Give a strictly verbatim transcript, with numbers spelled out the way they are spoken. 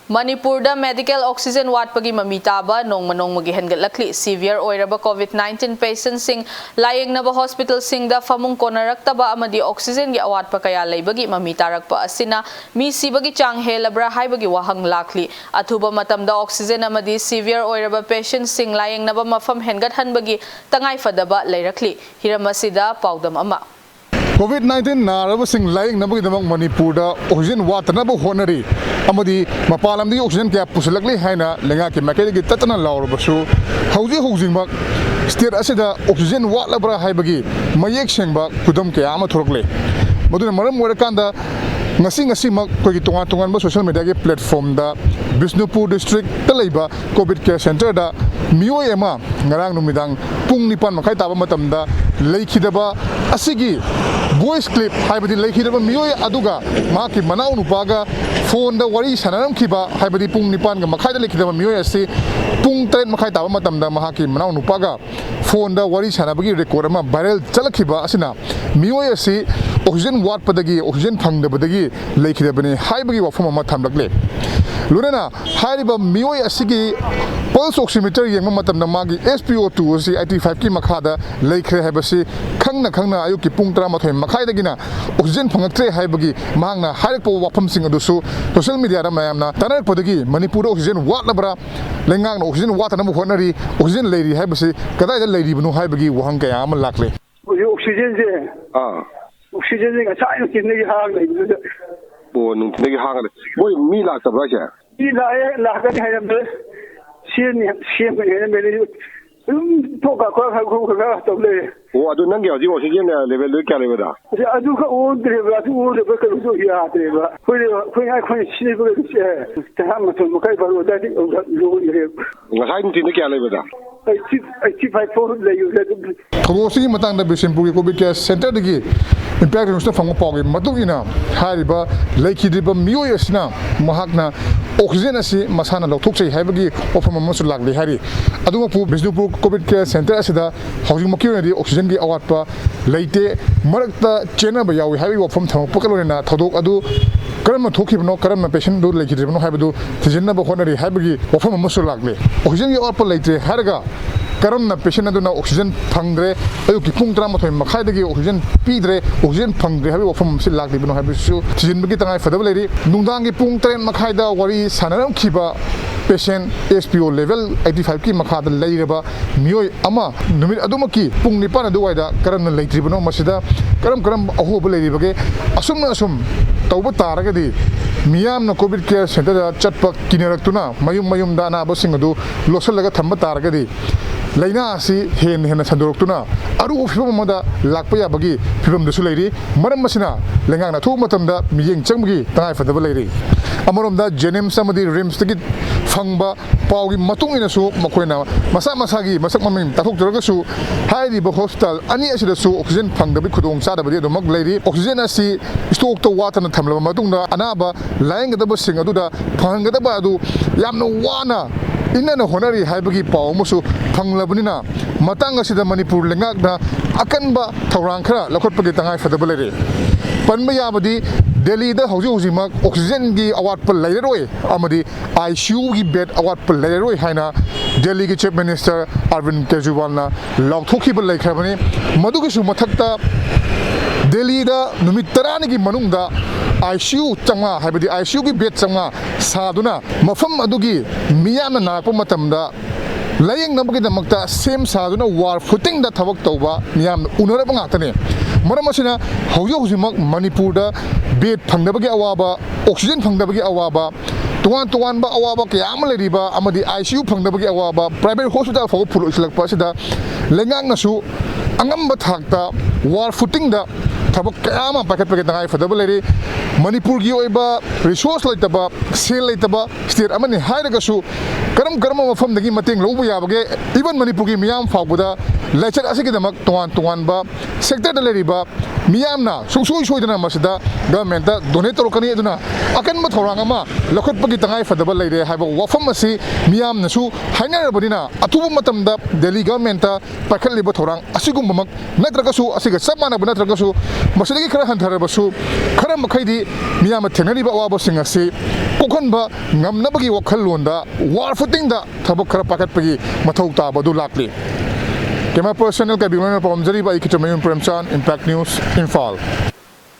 ꯃꯅꯤꯄꯨꯔꯗ medical oxygen ꯋꯥꯠꯄꯒꯤ ꯃꯃꯤ ꯇꯥꯕ ꯅꯣꯡꯃ ꯅꯣꯡꯃꯒꯤ ꯍꯦꯟꯒꯠꯂꯛꯂꯤ꯫ Severe ꯑꯣꯏꯔꯕ COVID nineteen patientꯁꯤꯡ ꯂꯥꯌꯦꯡꯅꯕ hospitalꯁꯤꯡꯗ ꯐꯃꯨꯡ ꯀꯣꯟꯅꯔꯛꯇꯕ ꯑꯃꯗꯤ oxygenꯒꯤ ꯑꯋꯥꯠꯄ ꯀꯌꯥ ꯂꯩꯕꯒꯤ ꯃꯃꯤ ꯇꯥꯔꯛꯄ ꯑꯁꯤꯅ ꯃꯤ ꯁꯤꯕꯒꯤ ꯆꯥꯡ ꯍꯦꯜꯂꯕ꯭ꯔꯥ ꯍꯥꯏꯕꯒꯤ ꯋꯥꯍꯪ ꯂꯥꯛꯂꯤ꯫ ꯑꯊꯨꯕ ꯃꯇꯝꯗ oxygen ꯑꯃꯗꯤ severe ꯑꯣꯏꯔꯕ patientꯁꯤꯡ ꯂꯥꯌꯦꯡꯅꯕ ꯃꯐꯝ ꯍꯦꯟꯒꯠꯍꯟꯕꯒꯤ ꯇꯉꯥꯏꯐꯗꯕ ꯂꯩꯔꯛꯂꯤ꯫ ꯍꯤꯔꯝ ꯑꯁꯤꯗ ꯄꯥꯎꯗꯝ ꯑꯃ꯫ COVID nineteen ꯅꯥꯔꯕꯁꯤꯡ ꯂꯥꯌꯦꯡꯅꯕꯒꯤꯗꯃꯛ ꯃꯅꯤꯄꯨꯔꯗ oxygen ꯋꯥꯠꯇꯅꯕ ꯍꯣꯠꯅꯔꯤ ꯑꯃꯗꯤ ꯃꯄꯥꯟ ꯂꯝꯗꯒꯤ oxygen ꯀꯌꯥ ꯄꯨꯁꯤꯜꯂꯛꯂꯤ ꯍꯥꯏꯅ ꯂꯩꯉꯥꯛꯀꯤ ꯃꯥꯏꯀꯩꯗꯒꯤ ꯇꯠꯇꯅ ꯂꯥꯎꯔꯕꯁꯨ, ꯍꯧꯖꯤꯛ ꯍꯧꯖꯤꯛꯃꯛ state ꯑꯁꯤꯗ oxygen ꯋꯥꯠꯂꯕ꯭ꯔꯥ ꯍꯥꯏꯕꯒꯤ ꯃꯌꯦꯛ ꯁꯦꯡꯕ ꯈꯨꯗꯝ ꯀꯌꯥ ꯑꯃ ꯊꯣꯛꯂꯛꯂꯦ꯫ ꯃꯗꯨꯅ ꯃꯔꯝ ꯑꯣꯏꯔꯀꯥꯟꯗ ꯉꯁꯤ ꯉꯁꯤꯃꯛ ꯑꯩꯈꯣꯏꯒꯤ ꯇꯣꯉꯥꯟ ꯇꯣꯉꯥꯟꯕ social mediaꯒꯤ platformꯗ ꯕꯤꯁꯅꯨꯄꯨꯔ districtꯇ ꯂꯩꯕ COVID care centreꯗ ꯃꯤꯑꯣꯏ ꯑꯃ ꯉꯔꯥꯡ ꯅꯨꯃꯤꯗꯥꯡ ꯄꯨꯡ ꯅꯤꯄꯥꯟ ꯃꯈꯥꯏ ꯇꯥꯕ ꯃꯇꯝꯗ ꯂꯩꯈꯤꯗꯕ ꯑꯁꯤꯒꯤ voice clip, ꯍꯥꯏꯕꯗꯤ ꯂꯩꯈꯤꯗꯕ ꯃꯤꯑꯣꯏ ꯑꯗꯨꯒ ꯃꯍꯥꯛꯀꯤ ꯃꯅꯥꯎ ꯅꯨꯄꯥꯒ phoneꯗ ꯋꯥꯔꯤ ꯁꯥꯟꯅꯔꯝꯈꯤꯕ, ꯍꯥꯏꯕꯗꯤ ꯄꯨꯡ ꯅꯤꯄꯥꯟꯒ ꯃꯈꯥꯏꯗ ꯂꯩꯈꯤꯗꯕ ꯃꯤꯑꯣꯏ ꯑꯁꯤ ꯄꯨꯡ ꯇꯔꯦꯠ ꯃꯈꯥꯏ ꯇꯥꯕ ꯃꯇꯝꯗ ꯃꯍꯥꯛꯀꯤ ꯃꯅꯥꯎ ꯅꯨꯄꯥꯒ phoneꯗ ꯋꯥꯔꯤ ꯁꯥꯟꯅꯕꯒꯤ record ꯑꯃ viral ꯆꯠꯂꯛꯈꯤꯕ ꯑꯁꯤꯅ ꯃꯤꯑꯣꯏ ꯑꯁꯤ oxygen ꯋꯥꯠꯄꯗꯒꯤ, oxygen ꯐꯪꯗꯕꯗꯒꯤ ꯂꯩꯈꯤꯗꯕꯅꯤ ꯍꯥꯏꯕꯒꯤ ꯋꯥꯐꯝ ꯑꯃ ꯊꯝꯂꯛꯂꯦ꯫ ꯂꯣꯏꯅꯅ ꯍꯥꯏꯔꯤꯕ ꯃꯤꯑꯣꯏ ꯑꯁꯤꯒꯤ pulse oximeter ꯌꯦꯡꯕ ꯃꯇꯝꯗ ꯃꯥꯒꯤ S P O two ꯑꯁꯤ eighty fiveꯀꯤ ꯃꯈꯥꯗ ꯂꯩꯈ꯭ꯔꯦ ꯍꯥꯏꯕꯁꯤ ꯈꯪꯅ ꯈꯪꯅ ꯑꯌꯨꯛꯀꯤ ꯄꯨꯡ ꯇꯔꯥꯃꯥꯊꯣꯏ ꯃꯈꯥꯏꯗꯒꯤꯅ oxygen ꯐꯪꯉꯛꯇ꯭ꯔꯦ ꯍꯥꯏꯕꯒꯤ ꯃꯍꯥꯛꯅ ꯍꯥꯏꯔꯛꯄ ꯋꯥꯐꯝꯁꯤꯡ ꯑꯗꯨꯁꯨ social mediaꯗ ꯃꯌꯥꯝꯅ ꯇꯥꯟꯅꯔꯛꯄꯗꯒꯤ ꯃꯅꯤꯄꯨꯔꯗ oxygen ꯋꯥꯠꯂꯕ꯭ꯔꯥ, ꯂꯩꯉꯥꯛꯅ oxygen ꯋꯥꯠꯇꯅꯕ ꯍꯣꯠꯅꯔꯤ, oxygen ꯂꯩꯔꯤ ꯍꯥꯏꯕꯁꯤ ꯀꯗꯥꯏꯗ ꯂꯩꯔꯤꯕꯅꯣ ꯍꯥꯏꯕꯒꯤ ꯋꯥꯍꯪ ꯀꯌꯥ ꯑꯃ ꯂꯥꯛꯂꯦ꯫ ꯍꯧꯖꯤꯛ oxygenꯁꯦ, ꯑꯥ꯫ Oxygenꯁꯦ ꯉꯁꯥꯏ ꯅꯨꯡꯊꯤꯟꯗꯒꯤ ꯍꯥꯡ ꯂꯩꯕꯗꯨꯗ꯫ ꯑꯣ, ꯅꯨꯡꯊꯤꯟꯗꯒꯤ ꯍꯥꯡꯉ ꯂꯩ꯫ ꯃꯣꯏ ꯃꯤ ꯂꯥꯛꯇꯕ꯭ꯔꯥ ꯍꯥꯏꯁꯦ? ꯃꯤ ꯂꯥꯛꯑꯦ, ꯂꯥꯛꯀꯅꯤ ꯍꯥꯏꯔꯝꯃꯦ꯫ ꯁꯦꯝꯅꯤ, ꯁꯦꯝꯒꯅꯤ ꯍꯥꯏꯔꯝꯃꯦ꯫ ꯑꯗꯨꯝ ꯊꯣꯛ ꯀꯥ ꯈꯣꯠ ꯈꯥ ꯈꯣꯠ ꯈꯥ ꯇꯧ ꯂꯩꯔꯦ꯫ ꯑꯣ, ꯑꯗꯨ ꯅꯪꯒꯤ ꯍꯧꯖꯤꯛ oxygen levelꯗꯨ ꯀꯌꯥ ꯂꯩꯕꯗ? ꯑꯗꯨ, ꯑꯗꯨ ꯈꯛ ꯑꯣꯟꯗ꯭ꯔꯦꯕ, ꯑꯗꯨ ꯑꯣꯟꯗ꯭ꯔꯦꯕ ꯀꯩꯅꯣꯁꯨ ꯌꯥꯗ꯭ꯔꯦꯕ꯫ ꯑꯩꯈꯣꯏꯅ, ꯑꯩꯈꯣꯏꯅ, ꯑꯩꯈꯣꯏꯅ ꯁꯤꯖꯤꯟꯅꯕ ꯀꯩꯅꯣꯁꯦ ꯇꯔꯥꯃꯥꯊꯣꯏ ꯃꯈꯥꯏ, ꯕꯥꯔꯣ ꯑꯗꯨꯋꯥꯏꯗ ꯂꯣꯏꯈ꯭ꯔꯦꯕ꯫ ꯉꯁꯥꯏ ꯅꯨꯡꯊꯤꯟꯗ ꯀꯌꯥ ꯂꯩꯕꯗ? Eighty, eighty five ꯐꯥꯎ ꯂꯩꯌꯨꯔꯦ ꯑꯗꯨꯝ꯫ ꯊꯧꯗꯣꯛ ꯑꯁꯤꯒꯤ ꯃꯇꯥꯡꯗ ꯕꯤꯁꯦꯝꯄꯨꯔꯒꯤ COVID care centreꯗꯒꯤ Impact Newsꯇ ꯐꯪꯕ ꯄꯥꯎꯒꯤ ꯃꯇꯨꯡ ꯏꯟꯅ, ꯍꯥꯏꯔꯤꯕ ꯂꯩꯈꯤꯗ꯭ꯔꯤꯕ ꯃꯤꯑꯣꯏ ꯑꯁꯤꯅ ꯃꯍꯥꯛꯅ oxygen ꯑꯁꯤ ꯃꯁꯥꯅ ꯂꯧꯊꯣꯛꯆꯩ ꯍꯥꯏꯕꯒꯤ ꯋꯥꯐꯝ ꯑꯃꯁꯨ ꯂꯥꯛꯂꯤ ꯍꯥꯏꯔꯤ꯫ ꯑꯗꯨꯃꯛꯄꯨ ꯕꯤꯁꯅꯨꯄꯨꯔ COVID care centre ꯑꯁꯤꯗ ꯍꯧꯖꯤꯛꯃꯛꯀꯤ ꯑꯣꯏꯅꯗꯤ oxygenꯒꯤ ꯑꯋꯥꯠꯄ ꯂꯩꯇꯦ, ꯃꯔꯛꯇ ꯆꯦꯟꯅꯕ ꯌꯥꯎꯏ ꯍꯥꯏꯕꯒꯤ ꯋꯥꯐꯝ ꯊꯝꯃꯛꯄꯒ ꯂꯣꯏꯅꯅ ꯊꯧꯗꯣꯛ ꯑꯗꯨ ꯀꯔꯝꯅ ꯊꯣꯛꯈꯤꯕꯅꯣ, ꯀꯔꯝꯅ patient ꯗꯨ ꯂꯩꯈꯤꯗ꯭ꯔꯤꯕꯅꯣ ꯍꯥꯏꯕꯗꯨ ꯊꯤꯖꯤꯟꯅꯕ ꯍꯣꯠꯅꯔꯤ ꯍꯥꯏꯕꯒꯤ ꯋꯥꯐꯝ ꯑꯃꯁꯨ ꯂꯥꯛꯂꯦ꯫ Oxygen ꯒꯤ ꯑꯋꯥꯠꯄ ꯂꯩꯇ꯭ꯔꯦ ꯍꯥꯏꯔꯒ ꯀꯔꯝꯅ patient ꯑꯗꯨꯅ oxygen ꯐꯪꯗ꯭ꯔꯦ, ꯑꯌꯨꯛꯀꯤ ꯄꯨꯡ ꯇꯔꯥꯃꯥꯊꯣꯏ ꯃꯈꯥꯏꯗꯒꯤ oxygen ꯄꯤꯗ꯭ꯔꯦ, oxygen ꯐꯪꯗ꯭ꯔꯦ ꯍꯥꯏꯕꯒꯤ ꯋꯥꯐꯝ ꯑꯁꯤ ꯂꯥꯛꯂꯤꯕꯅꯣ ꯍꯥꯏꯕꯁꯤꯁꯨ ꯊꯤꯖꯤꯟꯕꯒꯤ ꯇꯉꯥꯏ ꯐꯗꯕ ꯂꯩꯔꯤ꯫ ꯅꯨꯡꯗꯥꯡꯒꯤ ꯄꯨꯡ ꯇꯔꯦꯠ ꯃꯈꯥꯏꯗ ꯋꯥꯔꯤ ꯁꯥꯟꯅꯔꯝꯈꯤꯕ patient, S P O level eighty five ꯀꯤ ꯃꯈꯥꯗ ꯂꯩꯔꯕ ꯃꯤꯑꯣꯏ ꯑꯃ ꯅꯨꯃꯤꯠ ꯑꯗꯨꯃꯛꯀꯤ ꯄꯨꯡ ꯅꯤꯄꯥꯟ ꯑꯗꯨꯋꯥꯏꯗ ꯀꯔꯝꯅ ꯂꯩꯇ꯭ꯔꯤꯕꯅꯣ, ꯃꯁꯤꯗ ꯀꯔꯝ ꯀꯔꯝꯕ ꯑꯍꯣꯕ ꯂꯩꯔꯤꯕꯒꯦ? ꯑꯁꯨꯝꯅ ꯑꯁꯨꯝ ꯇꯧꯕ ꯇꯥꯔꯒꯗꯤ, ꯃꯤꯌꯥꯝꯅ COVID care centre ꯗ ꯆꯠꯄ ꯀꯤꯅꯔꯛꯇꯨꯅ ꯃꯌꯨꯝ ꯃꯌꯨꯝꯗ ꯑꯅꯥꯕꯁꯤꯡ ꯑꯗꯨ ꯂꯣꯠꯁꯤꯜꯂꯒ ꯊꯝꯕ ꯇꯥꯔꯒꯗꯤ, ꯂꯥꯏꯅꯥ ꯑꯁꯤ ꯍꯦꯟꯅ ꯍꯦꯟꯅ ꯁꯟꯗꯣꯔꯛꯇꯨꯅ ꯑꯔꯨꯕ ꯐꯤꯕꯝ ꯑꯃꯗ ꯂꯥꯛꯄ ꯌꯥꯕꯒꯤ ꯐꯤꯕꯝꯗꯁꯨ ꯂꯩꯔꯤ꯫ ꯃꯔꯝ ꯑꯁꯤꯅ ꯂꯩꯉꯥꯛꯅ ꯑꯊꯨꯕ ꯃꯇꯝꯗ ꯃꯤꯠꯌꯦꯡ ꯆꯪꯕꯒꯤ ꯇꯉꯥꯏ ꯐꯗꯕ ꯂꯩꯔꯤ꯫ ꯑꯃꯔꯣꯝꯗ JNIMS ꯑꯃꯗꯤ RIMS ꯇꯒꯤ ꯐꯪꯕ ꯄꯥꯎꯒꯤ ꯃꯇꯨꯡ ꯏꯟꯅꯁꯨ ꯃꯈꯣꯏꯅ ꯃꯁꯥ ꯃꯁꯥꯒꯤ ꯃꯁꯛ ꯃꯃꯤꯡ ꯇꯥꯊꯣꯛꯇ꯭ꯔꯒꯁꯨ ꯍꯥꯏꯔꯤꯕ hospital ꯑꯅꯤ ꯑꯁꯤꯗꯁꯨ oxygen ꯐꯪꯗꯕꯒꯤ ꯈꯨꯗꯣꯡꯆꯥꯗꯕꯗꯤ ꯑꯗꯨꯃꯛ ꯂꯩꯔꯤ꯫ Oxygen ꯑꯁꯤ stock ꯇ ꯋꯥꯠꯇꯅ ꯊꯝꯂꯕ ꯃꯇꯨꯡꯗ ꯑꯅꯥꯕ ꯂꯥꯌꯦꯡꯒꯗꯕꯁꯤꯡ ꯑꯗꯨꯗ ꯐꯪꯍꯟꯒꯗꯕ ꯑꯗꯨ ꯌꯥꯝꯅ ꯋꯥꯅ ꯏꯟꯅꯅ ꯍꯣꯠꯅꯔꯤ ꯍꯥꯏꯕꯒꯤ ꯄꯥꯎ ꯑꯃꯁꯨ ꯐꯪꯂꯕꯅꯤꯅ, ꯃꯇꯥꯡ ꯑꯁꯤꯗ ꯃꯅꯤꯄꯨꯔ ꯂꯩꯉꯥꯛꯅ ꯑꯀꯟꯕ ꯊꯧꯔꯥꯡ ꯈꯔ ꯂꯧꯈꯠꯄꯒꯤ ꯇꯉꯥꯏ ꯐꯗꯕ ꯂꯩꯔꯦ꯫ ꯄꯟꯕ ꯌꯥꯕꯗꯤ, ꯗꯦꯜꯂꯤꯗ ꯍꯧꯖꯤꯛ ꯍꯧꯖꯤꯛꯃꯛ oxygen ꯒꯤ ꯑꯋꯥꯠꯄ ꯂꯩꯔꯔꯣꯏ ꯑꯃꯗꯤ ICU ꯒꯤ bed ꯑꯋꯥꯠꯄ ꯂꯩꯔꯔꯣꯏ ꯍꯥꯏꯅ ꯗꯦꯜꯂꯤꯒꯤ Chief Minister ꯑꯔꯕꯤꯟꯗ ꯀꯦꯖꯔꯤꯋꯥꯜꯅ ꯂꯥꯎꯊꯣꯛꯈꯤꯕ ꯂꯩꯈ꯭ꯔꯕꯅꯤ꯫ ꯃꯗꯨꯒꯤꯁꯨ ꯃꯊꯛꯇ, ꯗꯦꯜꯂꯤꯗ ꯅꯨꯃꯤꯠ ꯇꯔꯥꯅꯤꯒꯤ ꯃꯅꯨꯡꯗ ICU ꯆꯥꯝꯃꯉꯥ, ꯍꯥꯏꯕꯗꯤ ICU ꯒꯤ bed ꯆꯥꯝꯃꯉꯥ ꯁꯥꯗꯨꯅ, ꯃꯐꯝ ꯑꯗꯨꯒꯤ ꯃꯤꯌꯥꯝꯅ ꯅꯥꯔꯛꯄ ꯃꯇꯝꯗ ꯂꯥꯌꯦꯡꯅꯕꯒꯤꯗꯃꯛꯇ ꯁꯦꯝ ꯁꯥꯗꯨꯅ war footing ꯗ ꯊꯕꯛ ꯇꯧꯕ ꯃꯤꯌꯥꯝꯅ ꯎꯅꯔꯕ ꯉꯥꯛꯇꯅꯤ꯫ ꯃꯔꯝ ꯑꯁꯤꯅ, ꯍꯧꯖꯤꯛ ꯍꯧꯖꯤꯛꯃꯛ ꯃꯅꯤꯄꯨꯔꯗ bed ꯐꯪꯗꯕꯒꯤ ꯑꯋꯥꯕ, oxygen ꯐꯪꯗꯕꯒꯤ ꯑꯋꯥꯕ, ꯇꯣꯉꯥꯟ ꯇꯣꯉꯥꯟꯕ ꯑꯋꯥꯕ ꯀꯌꯥ ꯑꯃ ꯂꯩꯔꯤꯕ ꯑꯃꯗꯤ ICU ꯐꯪꯗꯕꯒꯤ ꯑꯋꯥꯕ, private hospital ꯐꯥꯎꯕ ꯐꯨꯜ ꯑꯣꯏꯁꯤꯜꯂꯛꯄ ꯑꯁꯤꯗ ꯂꯩꯉꯥꯛꯅꯁꯨ ꯑꯉꯝꯕ ꯊꯥꯛꯇ war footing ꯗ ꯊꯕꯛ ꯀꯌꯥ ꯑꯃ ꯄꯥꯏꯈꯠꯄꯒꯤ ꯇꯉꯥꯏ ꯐꯗꯕ ꯂꯩꯔꯤ꯫ ꯃꯅꯤꯄꯨꯔꯒꯤ ꯑꯣꯏꯕ resource ꯂꯩꯇꯕ, ꯁꯦꯜ ꯂꯩꯇꯕ state ꯑꯃꯅꯤ ꯍꯥꯏꯔꯒꯁꯨ, ꯀꯔꯝ ꯀꯔꯝꯕ ꯃꯐꯝꯗꯒꯤ ꯃꯇꯦꯡ ꯂꯧꯕ ꯌꯥꯕꯒꯦ? Even ꯃꯅꯤꯄꯨꯔꯒꯤ ꯃꯤꯌꯥꯝ ꯐꯥꯎꯕꯗ ꯂꯥꯏꯆꯠ ꯑꯁꯤꯒꯤꯗꯃꯛ ꯇꯣꯉꯥꯟ ꯇꯣꯉꯥꯟꯕ sector ꯗ ꯂꯩꯔꯤꯕ ꯃꯤꯌꯥꯝꯅ ꯁꯨꯡꯁꯣꯏ ꯁꯣꯏꯗꯅ ꯃꯁꯤꯗ ꯒꯚꯔꯟꯃꯦꯟꯠꯇ ꯗꯣꯅꯦꯠ ꯇꯧꯔꯛꯀꯅꯤ꯫ ꯑꯗꯨꯅ ꯑꯀꯟꯕ ꯊꯧꯔꯥꯡ ꯑꯃ ꯂꯧꯈꯠꯄꯒꯤ ꯇꯉꯥꯏ ꯐꯗꯕ ꯂꯩꯔꯦ ꯍꯥꯏꯕ ꯋꯥꯐꯝ ꯑꯁꯤ ꯃꯤꯌꯥꯝꯅꯁꯨ ꯍꯥꯏꯅꯔꯕꯅꯤꯅ, ꯑꯊꯨꯕ ꯃꯇꯝꯗ ꯗꯦꯜꯂꯤ ꯒꯚꯔꯟꯃꯦꯟꯠꯇ ꯄꯥꯏꯈꯠꯂꯤꯕ ꯊꯧꯔꯥꯡ ꯑꯁꯤꯒꯨꯝꯕꯃꯛ ꯅꯠꯇ꯭ꯔꯒꯁꯨ, ꯑꯁꯤꯒ ꯆꯞ ꯃꯥꯟꯅꯕ ꯅꯠꯇ꯭ꯔꯒꯁꯨ, ꯃꯁꯤꯗꯒꯤ ꯈꯔ ꯍꯟꯊꯔꯕꯁꯨ, ꯈꯔ ꯃꯈꯩꯗꯤ ꯃꯤꯌꯥꯝꯅ ꯊꯦꯡꯅꯔꯤꯕ ꯑꯋꯥꯕꯁꯤꯡ ꯑꯁꯤ ꯀꯣꯛꯍꯟꯕ ꯉꯝꯅꯕꯒꯤ ꯋꯥꯈꯜꯂꯣꯟꯗ ꯋꯥꯔ ꯐꯨꯇꯤꯡꯗ ꯊꯕꯛ ꯈꯔ ꯄꯥꯏꯈꯠꯄꯒꯤ ꯃꯊꯧ ꯇꯥꯕ ꯑꯗꯨ ꯂꯥꯛꯂꯤ꯫ ꯀꯦꯃꯦꯔꯥ ꯄꯔꯁꯟ ꯑꯦꯜ ꯀꯕꯤꯔ ꯂꯣꯏꯅ ꯄꯥꯎꯗꯝꯖꯔꯤꯕ ꯑꯩ ꯈꯤꯆꯝꯃꯌꯨꯝ ꯄ꯭ꯔꯦꯝꯆꯥꯟ, ꯏꯝꯄꯦꯛ ꯅ꯭ꯌꯨꯁ, ꯏꯝꯐꯥꯜ꯫